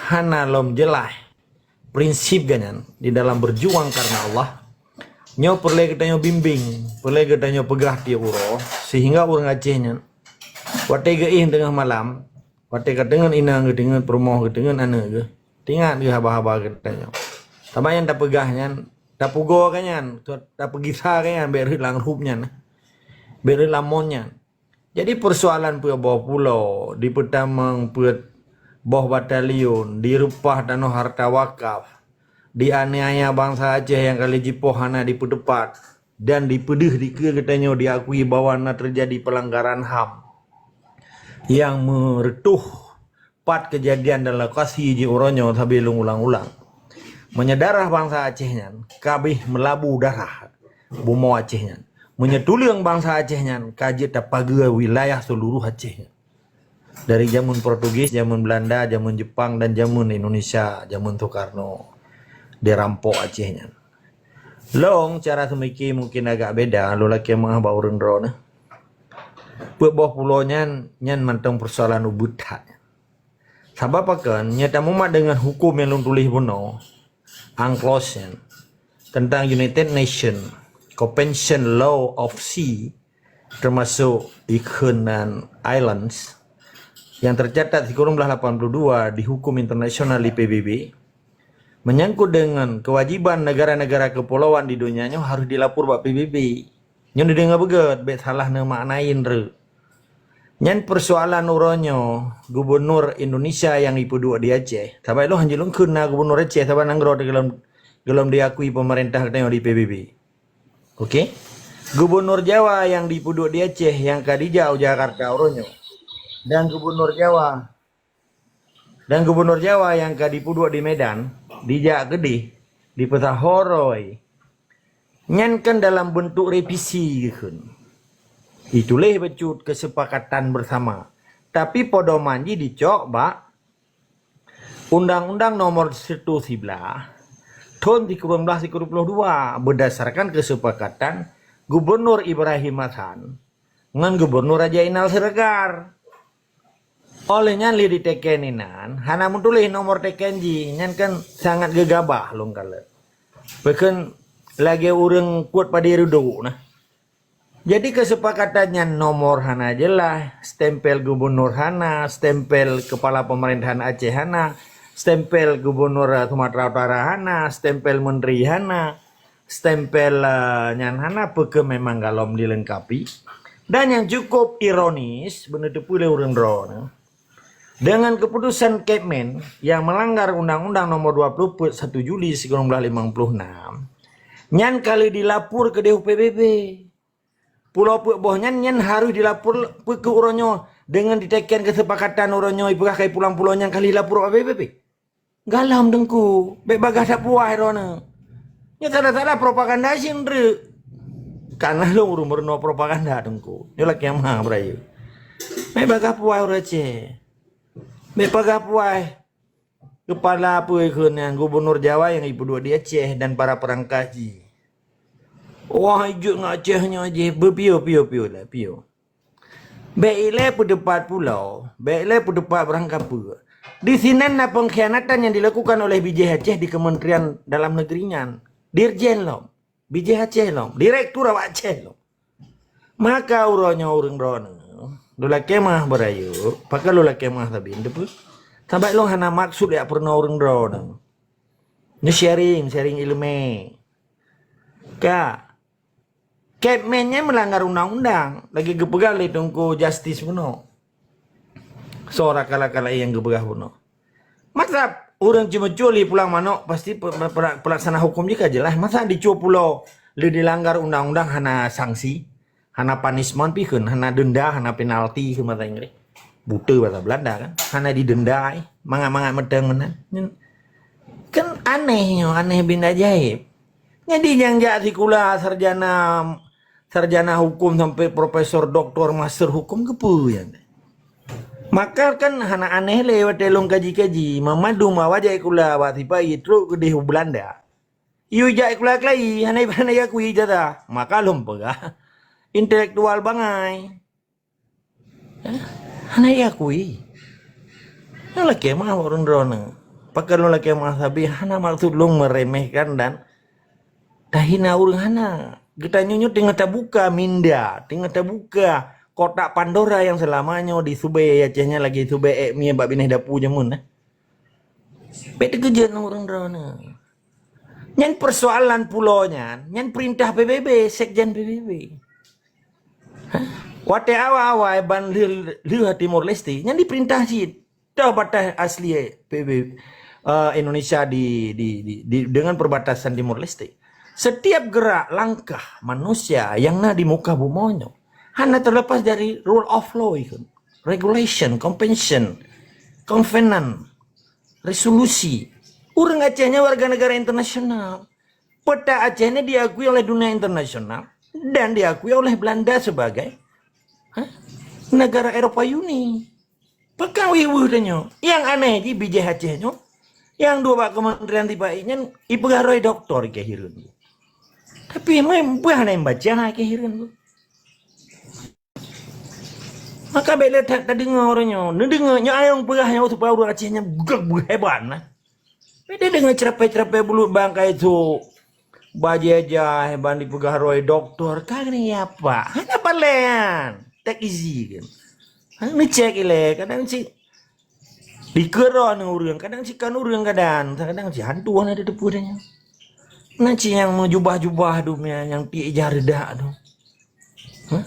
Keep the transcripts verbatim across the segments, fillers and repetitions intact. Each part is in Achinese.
hana lom jeulaih prinsip geuh nyan di dalam berjuang karena Allah, nyoe peureulée geutanyoe bimbing, peureulée geutanyoe peugah tiep uroe, sehingga ureuëng Aceh nyan watée geuéh teungoh malam, watée ka teungeut inong geuh, teungeut peurumoh geuh, teungeut aneuëk geuh, teuingat geuh haba-haba geutanyoe. Sabab nyang tapeugah nyan, tapugoe geuh nyan, tapeugisa geuh nyan, bék rhot lam rup nyan, bék rhot lam mon nyan. Jadi, peusoalan peuet boh pulo, dipeutamong peuet boh batalion, direupah tanoh harta wakaf, dianiaya bansa Aceh nyang ka lheueh jipoh hana dipeuteupat, dan dipeudeuh dikeue geutanyoe diakui bahwa na teujadi pelanggaran ham nyang meureutoh pat keujadian dan lokasi jih uroe nyoe sabe lôn ulang-ulang. Meunyoe darah bansa Aceh nyan ka abéh meulabu darah bumoe Aceh nyan, meunyoe tuleueng bansa Aceh nyan ka jeuet tapageue wilayah seuluruh Aceh nyan, dari jameun Portugis, jameun Beulanda, jameun Jeupang, dan jameun Indonesia, jameun Soekarno, dirampok Aceh nyan. Lôn cara seumike mungkin agak beda, lôn lakée meuáh bak ureuëng droeneuh. Peuet boh pulo nyan, nyan mantong peusoalan ubit that. Sabab pakon, nyoe tamumat deungon huköm nyang lôn tuléh bunoe, UNCLOS nyan, teuntang United Nations Convention Law of Sea, termasuk ikheun dan islands, yang tercatat sikureueng blaih lapan puluh dua di hukum internasional di P B B, menyangkut dengan kewajiban negara-negara kepulauan di donya nyoe harus dilapor bak P B B. Nyoe neudeungoe beugét, bék salah neumaknai rot. Nyan peusoalan uroe nyoe gubunur Indonesia nyang jipeuduek di Aceh. Sabab lôn hanjeuet lôn kheun na gubunur Aceh, sabab nanggroe teuh gohlom, gohlom diakui pemerintah geutanyoe di P B B. Oke? Gubunur Jawa nyang jipeuduek di Aceh nyang ka jijak u Jakarta uroe nyoe, dan gubunur Jawa dan gubunur Jawa nyang ka jipeuduek di Medan, jijak keudeh, jipeusaho rot. Nyan kan dalam bentuk revisi geukheun. Jituléh bacut kesepakatan bersama. Tapi pedoman jih jicok bak Undang-Undang Nomor seratus sebelas thon sikureueng blaih sikureueng ploh dua, berdasarkan kesepakatan Gubernur Ibrahim Hasan ngon Gubernur Raja Inal Siregar. Óh lheueh nyan lé diteken inan, hana meutuléh nomor teken jih, nyan kan sangat geugabah lôn kalon. Pakon lagée ureuëng kuet padé reudok na. Jadi, kesepakatan nyan nomor hana jeulaih, stempel gubernur hana, stempel kepala pemerintahan Aceh hana, stempel gubernur Sumatera Utara hana, stempel menteri hana, stempel, eh, nyan hana, pakon memang gohlom dilengkapi. Dan yang cukup ironis, beuneuteupeu lé ureuëng droeneuh, dengan keputusan Kepmen yang melanggar Undang-Undang Nomor dua puluh Peuet satu Juli sikureueng blaih limong ploh nam, nyan ka lheueh dilapor keudeh u P B B. Pulo peuet boh nyan, nyan harôh dilapor pakon uroe nyoe, dengan diteken kesepakatan uroe nyoe, ipeugah ka ipulang pulo nyan ka lheueh dilapor bak P B B. Gohlom Teungku, bék bagaih that puai droeneuh. Nyoe salah-salah propaganda cit treuk. Kana lôn ureuëng meurunoe propaganda Teungku. Nyoe lakée meuha beurayeuk. Bék bagaih puai ureuëng Aceh. Bék bagaih puai kepala peue kheun nyan gubernur Jawa nyang jipeuduek di Aceh dan para perangkat jih. Wah, jeuet ngon Aceh nyoe jih, beupiôh, piôh, piôh lah, piôh. Bék ilée peuteupat pulo, bék ilée peuteupat barangkapeue. Di sinan na pengkhianatan yang dilakukan oleh B J H Aceh di Kementerian Dalam Negeri nyan. Dirjen lom, B J H Aceh lom, direktur awak Aceh lom. Maka uroe nyoe ureuëng droeneuh, lôn lakée meuah beurayeuk, pakon lôn lakée meuah sabe, teupeu? Sabab lôn hana maksud jak peurunoe ureuëng droeneuh. Nyoe sharing, sharing iéleumé. Ka, Kepmen nyan meulanggar undang-undang, lagée geupeugah lé Teungku Justice bunoe. Soe rakala-kala nyang geupeugah bunoe. Masa ureuëng ceumeucue lé pulang manok pasti pe-, pe-, pe-, pelaksana hukum jih ka jeulaih. Masa dicue pulo lé dilanggar undang-undang hana sanksi, hana punishment pi kheun, hana denda, hana penalti kheun bahasa Inggris. Buta bahasa Belanda kan. Hana didenda, eh. Mangat-mangat meudeng meunan. Nyan kan aneh nyoe, aneh bin ajaib. Jadi nyang jak sikula sarjana, sarjana hukum sampai profesor, doktor, master hukum keupeue nyan? Maka kan hana aneh lé watée lôn kaji-kaji, mamandum awak jak sikula bak sipa-i trok keudeh u Belanda. Yue jak sikula keulayi, hana, hana jiakui ijazah. Maka lôn peugah intelektual bangai. Eh, hana jiakui. Nyoe lakée meuah bak ureuëng droeneuh. Pakon lôn lakée meu'ah sabe, hana maksud lôn meremehkan dan tahina ureuëng, hana. Geutanyoe nyoe teungoh tabuka minda, teungoh tabuka kotak Pandora nyang seulama nyoe disubée Aceh nyan lagée subée ék mie bak binéh dapu jameun, eh. Bék teukeujot ngon ureuëng droeneuh. Nyan persoalan pulo nyan, nyan perintah P B B, sekjen P B B. Hah? Watée awai-awai ban lheueh, lheueh Timor Leste, nyan diperintah cit. Toh bataih asli P B B, eh, Indonesia di, di, di, di, dengan perbatasan Timor Leste. Setiap gerak langkah manusia yang na di muka bumoe nyoe hana terlepas dari rule of law itu. Regulation, convention, covenant, resolusi. Ureuëng Aceh nyan warga negara internasional. Peta Aceh ni diakui oleh dunia internasional dan diakui oleh Belanda sebagai, hah, negara Eropa Uni. Pakon weueh-weueh tanyoe. Nyang aneh jih bijéh Aceh nyoe, nyang duek bak kementerian tiba nyan ipeugah roh doktor keu hireuen. Tapi meupeue hana baca keu hireuen. Maka bék le that tadeungoe uroe nyoe. Neudeungoe nyoe ayong peugah nyoe supaya ureuëng Aceh nyan beugah beuhebat nah. Bék tadeungoe ceurapée-ceurapée bulut bangkai su. Bajée jai ban dipeugah roh doktor ka keuneuk apa? Hana paléan. Take easy kan. Ha, neucék ilée kadang cit dikeurong ureuëng, kadang cit kan ureuëng kadang, kadang cit hantu hana teupeue tanyoe. Na cit nyang meujubah-jubah tu nyang tiek ija reudak tu. Hah?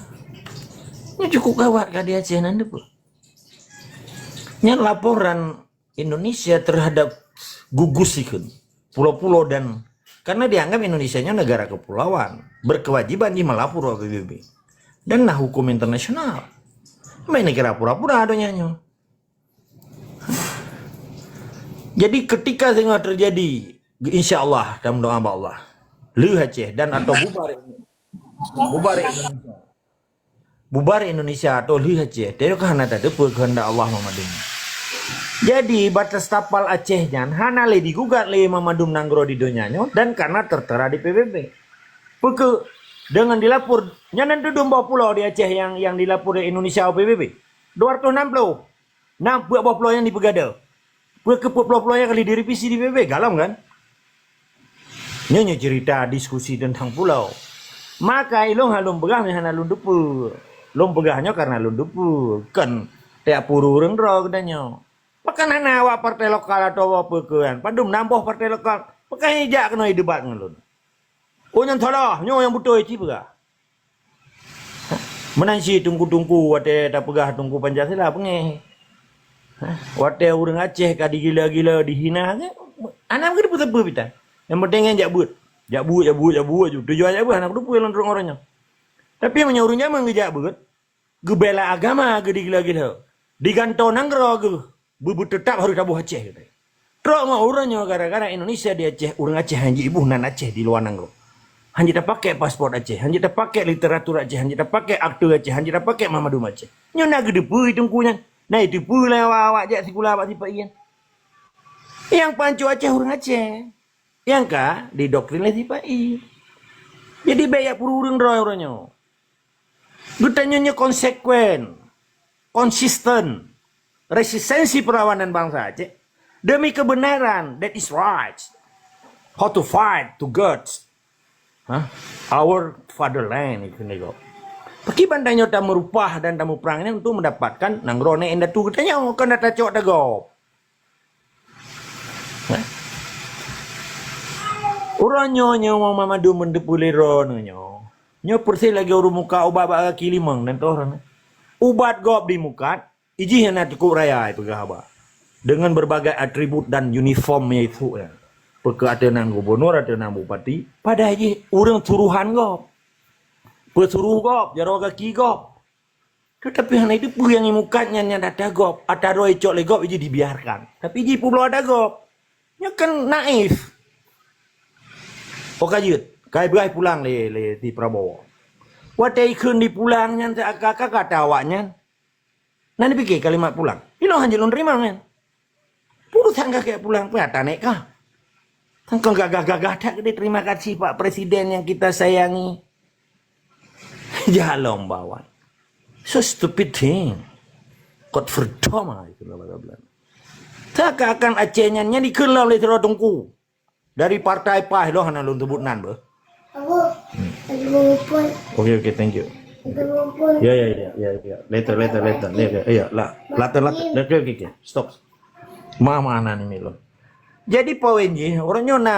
Nyoe cukup gawat ka di Aceh nan depe. Nyan laporan Indonesia terhadap gugus ikheun, pulo-pulo dan karena dianggap Indonesia nyoe negara kepulauan, berkewajiban jih melapor ke P B B. Dan na hukum internasional. Main kira pura-pura donya nyoe. Jadi ketika singoh terjadi, insya Allah, dan doa bak Allah, lheueh Aceh dan atau bubar, bubar Indonesia. Bubar Indonesia atau lheueh Aceh, teuka hana tateupeue keuheundak Allah Muhammadin. Jadi batas tapal Aceh nyan hana lé digugat lé Muhammadun nanggroe di donya nyoe dan karena tertera di P B B. Peue keuh dengan dilapor nyan nan tudum boh pulo di Aceh yang yang dilapor di Indonesia u P B B? Dua ratus enam puluh. Nam peuet boh pulo nyang dipeugada. Peue keuh peuet boh pulo nyang ka lheueh direvisi di P B B? Galom kan? Nyoe nyoe cerita diskusi tentang pulo. Maka ilong ha lôn peugah nyoe hana lôn dupeue. Lôn peugah nyoe karena lôn dupeue, kon tiep puru ureuëng droe geutanyoe. Pakon hana awak partai lokal atau apa keuan? Padum nam boh partai lokal. Pakon jak keunoe debat ngon lôn. Oh nyan salah, nyoe nyang beutôi cit peugah. Meunan cit teungku-teungku watée tapeugah teungku Pancasila beungéh. Hah? Watée ureuëng Aceh ka digila-gila, dihina, hana geuteupeue-teupeue pita. Nyang penting nyan jak beuet. Jak beuet, jak beuet, jak beuet, tujuan jak beuet hana geuteupeue lôn droe nyoe. Tapi meunyoe ureuëng jameun geujak beuet, geubela agama geudigila-gila, digantoe nanggroe geuh, beubeuteutab harôh taboh Aceh geutanyoe. Trok ngon uroe nyoe gara-gara Indonesia di Aceh, ureuëng Aceh hana jiboh nan Aceh di luwa nanggroe. Hana jitapakée paspor Aceh, hana jitapakée literatur Aceh, hana jitapakée akte Aceh, hana jitapakée Muhammadun Aceh. Nyoe na geuteupeue teungku nyan, na jiteupeue lé awak-awak jak sikula bak sipa-i nyan. Nyang panco Aceh ureuëng Aceh. Nyang ka didoktrin lé sipa-i. Jadi bék jak puru ureuëng droe uroe nyoe. Geutanyoe nyoe konsekuen, konsisten, resistensi perlawanan bangsa Aceh demi kebenaran, that is right. How to fight to get, hah? Our fatherland itu nego. Pakiban tanyoe tameurupah dan tamuprang nyan untuk mendapatkan nanggroe nyan indatu geutanyoe, kon tacok tagob. Uroe nyoe nyoe Muhammadun meuteupeue lé droeneuh nyoe. Nyoe persis lagée ureuëng mukat ubat bak gaki limong dan toh. Ubat gob di mukat, ijih na cukup raya peugah haba. Dengan berbagai atribut dan uniform nyang isuk nyan. Peue keuh ateueh nan gubernur, ateueh nan bupati, padahai jih ureuëng suruhan gob. Peusuruh gob, jaroe gaki gob. Tetapi hana itu peue nyang imukat nyan nyang data gob, ata droe icok lé gob iji dibiarkan. Tapi iji peubloe ada gob. Nyoe kan naif. Oh ka jeuet, kai beuai pulang lé lé si Prabowo. Watée ikheun dipulang nyan seakan-akan kata awak nyan. Nan dipike kalimat pulang. Ilong hana lôn terima nyan. Puru sangka kaya pulang pun ata naik kah. Sangka gagah-gagah tak gede terima kasih Pak Presiden yang kita sayangi. Jalong bawang. So stupid thing. Kot verdom itu lah bahasa Belanda. Seakan-akan Aceh nyan, nyan dikheun lom lé sidroe teungku. Dari partai PAS lôn hana lôn sebut nan beuh. Oke, oke, thank you. Ya, ya, ya, ya, ya. Later, later, later. Ya, ya, ya. Lah, later, later. Oke, oke, oke. Stop. Ma, ma, nan ni lôn. Jadi poin jih, ureueng nyoe na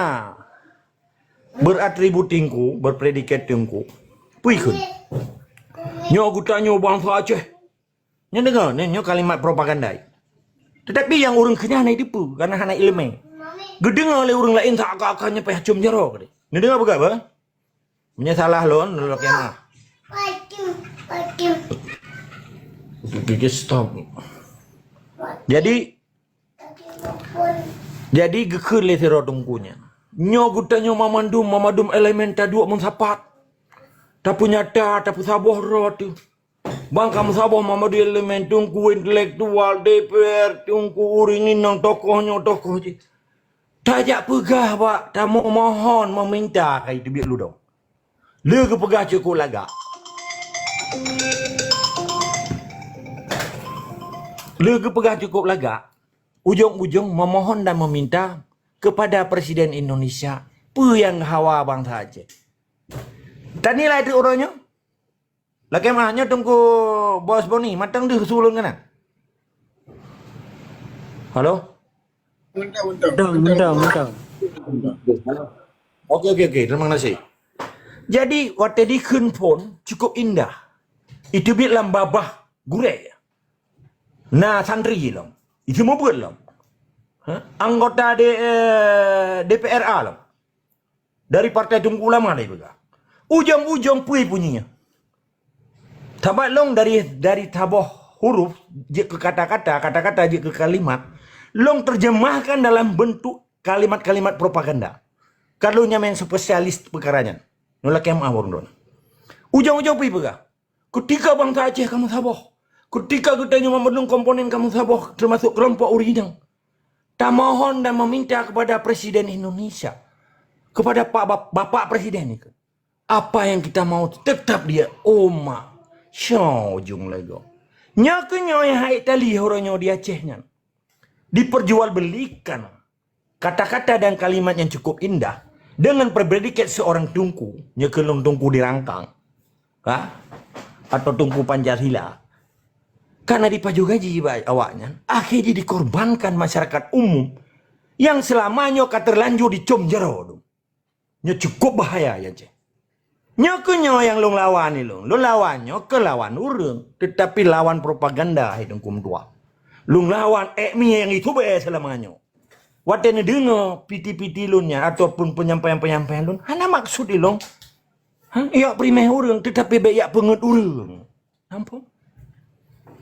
beratribut teungku, berpredikat teungku. Pui kheun. Nyoe geutanyoe bansa Aceh. Nyoe deungoe, nyoe, nyoe kalimat propaganda. Tetapi nyang ureueng keunyan hana jiteupeue, karena hana ileumèe. Geudeungoe lé ureueng laén seakan-akan nyoe payah com jaroe keudeh. Neudeungoe peugah bah? Meunyoe salah lôn, lôn lakèe meu'ah. Oke, oke, stop. Jadi, jadi geukheun lé sidroe teungku nyan. Nyoe geutanyoe mamandum, mamandum elemen taduek meusapat. Tapeunyata, tapeusaboh droe teuh. Ban ka meusaboh mamandum elemen teungku intelektual, D P R, teungku ureueng inong, tokoh nyoe, tokoh jih. Tajak peugah bak tamu mohon meminta ka iteubiet ludong. Lé geupeugah cukup lagak. Lé geupeugah cukup lagak. Ujong-ujong memohon dan meminta kepada Presiden Indonesia. Peue nyang hawa bansa Aceh? Tanilai teuk uroe nyoe. Lakèe meu'ah nyoe Teungku Bos Boni, mantong deuh su lôn keunan. Halo? Mantong, mantong. Mantong, mantong, mantong. Oke, oke, oke. Terima kasih. Jadi, watèe dikheun phôn cukup indah. Iteubiet lam babah gurèe. Na santri lom. Iteumeubeuet lom. Ha? Anggota D-, eh, D P R A lom. Dari Partai Teungku Ulama lé peugah. Ujong-ujong peue bunyi nyan? Saban lôn dari, dari saboh huruf jeuet keu kata-kata, kata-kata jeuet keu kalimat, lôn terjemahkan dalam bentuk kalimat-kalimat propaganda. Ka lôn nyang spesialis peukara nyan. Nyoe lakèe meu'ah ureueng droen. Ujong-ujong peue peugah? Ketika bansa Aceh ka meusaboh, ketika geutanyoe mandum komponen ka meusaboh, termasuk kelompok ureueng inong, tamohon dan meminta kepada Presiden Indonesia, kepada Pak Bap-, Bapak Presiden itu, apa yang kita mau tetap dia, oh mak, syoe ujong lagèe. Nyoe keuh nyoe nyang hai tali uroe nyoe di Aceh nyan. Diperjualbelikan kata-kata dan kalimat yang cukup indah dengan berpredikat seorang teungku, nyoe keuh lôn teungku di rangkang, ha? Atau teungku Pancasila. Karena dipajoh gaji bak awaknyan, akhé jih dikorbankan masyarakat umum yang selama nyoe ka terlanjur dicom jaroe tu. Nyoe cukup bahaya, ya, Ceh. Nyoe keuh nyoe nyang lôn lawan ni lôn. Lôn lawan nyoe keu lawan ureueng, tetapi lawan propaganda hai Teungku meutuah. Lôn lawan ék mi nyang itu beu selama nyoe. Watèe neudeungoe piti-piti lôn nyan ataupun penyampaian-penyampaian lôn, hana maksud ilôn. Ha, yak primeh ureueng, tetapi bèk yak peungeut ureueng. Ampun.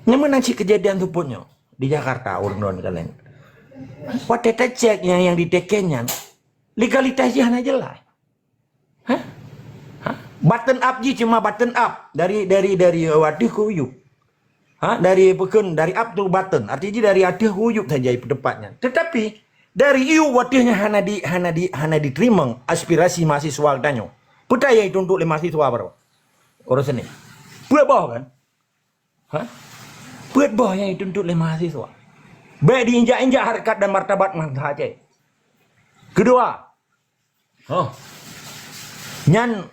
Nyan meunan cit keujadian seupôt nyoe di Jakarta, ureueng droen kaleng. Watèe tacek nyang, nyang diteken nyan, legalitas jih hana jeulaih. Hah? Hah? Button up jih cuma button up dari, dari, dari, eh, ateueh keu u. Ha, dari peukheun, dari up to button. Arti jih dari ateueh keu u saja peuteupat nyan. Tetapi dari u ateueh nyan hana di, hana di, hana diteurimong aspirasi mahasiswa geutanyoe. Peue nyang jituntut lé mahasiswa baroe? Ureueng seni. Peuet boh kan? Ha? Peuet boh nyang jituntut lé mahasiswa. Bèk diinjak-injak hareukat dan martabat bansa Aceh. Keudua, oh, nyan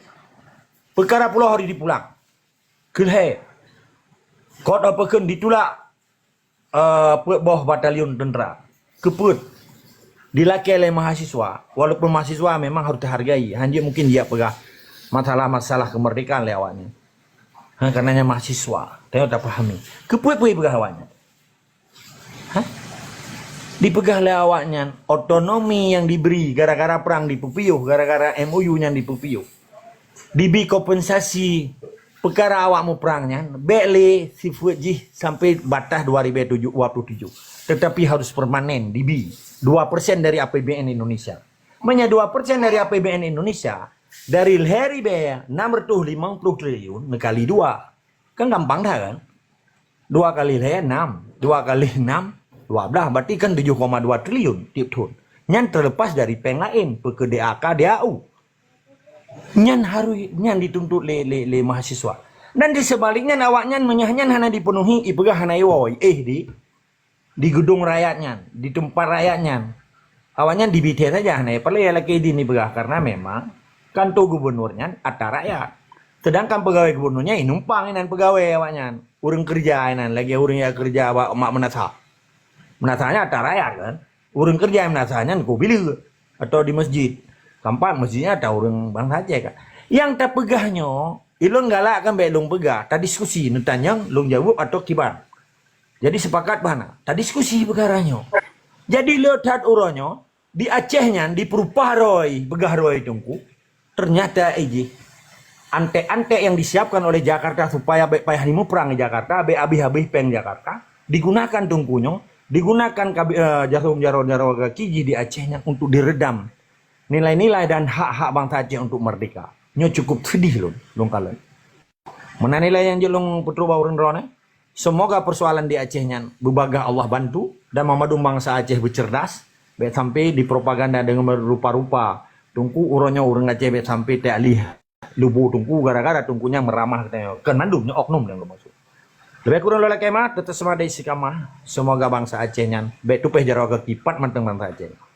peukara pulo hari dipulang. Keulhèe, kot peukheun ditulak, eh, peuet boh batalion teuntra. Keupeuet dilakèe lé mahasiswa, walaupun mahasiswa memang harus dihargai, hanjeuet mungkin jijak peugah masalah-masalah kemerdekaan lé awaknyan. Ha, karena nyan mahasiswa, tanyoe tapahami. Keupeuet-peuet peugah awaknyan. Ha? Dipeugah lé awaknyan, otonomi nyang dibri gara-gara prang dipeupiôh, gara-gara M O U nyan dipeupiôh. Dibi kompensasi peukara awak muprang nyan, bèk lé sifeuet jih sampai batas dua ribu tujuh, dua puluh tujuh. Tetapi harus permanen dibi dua persen dari A P B N Indonesia. Meunyoe dua persen dari A P B N Indonesia, dari lhèe ribèe nam reutôh limong ploh triliun neukali dua. Kan gampang that kan? Dua kali lhèe, nam. Dua kali nam, dua blah. Berarti kan tujoh koma dua triliun tiep thon. Nyan terlepas dari péng laén, peue keu D A K, D A U. Nyan harus, nyan dituntut lé, lé, lé mahasiswa. Dan di sebaliknya, awaknyan meunyoe nyan hana dipenuhi, ipeugah hana iwoe, eh, di. di gedung rakyat nyan, di teumpat rakyat nyan. Awaknyan dibithe saja, hana peureulée lagée idin jipeugah, karena memang kantor gubernur nyan atra rakyat. Sedangkan pegawai gubernur nyan numpang inan pegawai awaknyan. Ureuëng keureuja inan, lagée ureuëng nyang keureuja bak mak meunasah. Meunasah nyan atra rakyat kan. Ureuëng keureuja meunasah nyan di bileue atau di masjid. Keumpat masjid nyan atra ureuëng bansa Aceh kan. Nyang tapeugah nyoe, ilôn galak kan bék lôn peugah, tadiskusi, neutanyong, lôn jaweueb atau kiban. Jadi sepakat bahana, tadiskusi peukara nyoe. Jadi le that uroe nyoe, di Aceh nyan dipeurupah droe, peugah droe Teungku. Ternyata eh jih, antek-antek yang disiapkan oleh Jakarta supaya bék payah jimuprang di Jakarta, bék habéh-habéh péng Jakarta, digunakan Teungku nyoe, digunakan kabi-, eh, jaroe-jaroe gaki jih di Aceh nyan untuk diredam nilai-nilai dan hak-hak bansa Aceh untuk merdeka. Nyoe cukup sedih lôn, lôn kalon. Meunan nilai nyang jeuet lôn peutrok bak ureuëng droeneuh. Semoga persoalan di Aceh nyan beubagaih Allah bantu dan banmandum bansa Aceh beucerdas, bék sampai dipropaganda deungon rupa-rupa. Teungku uroe nyoe ureuëng Aceh bék sampai teualih lubô Teungku gara-gara Teungku nyan meuramah geutanyoe. Kon mandum nyoe oknum nyang geumaksud. Leubeh kureueng lôn lakée meu'ah, teuteuseumah dari sikamah. Semoga bansa Aceh nyan bék tupéh jaroe gaki pat mantong bansa Aceh.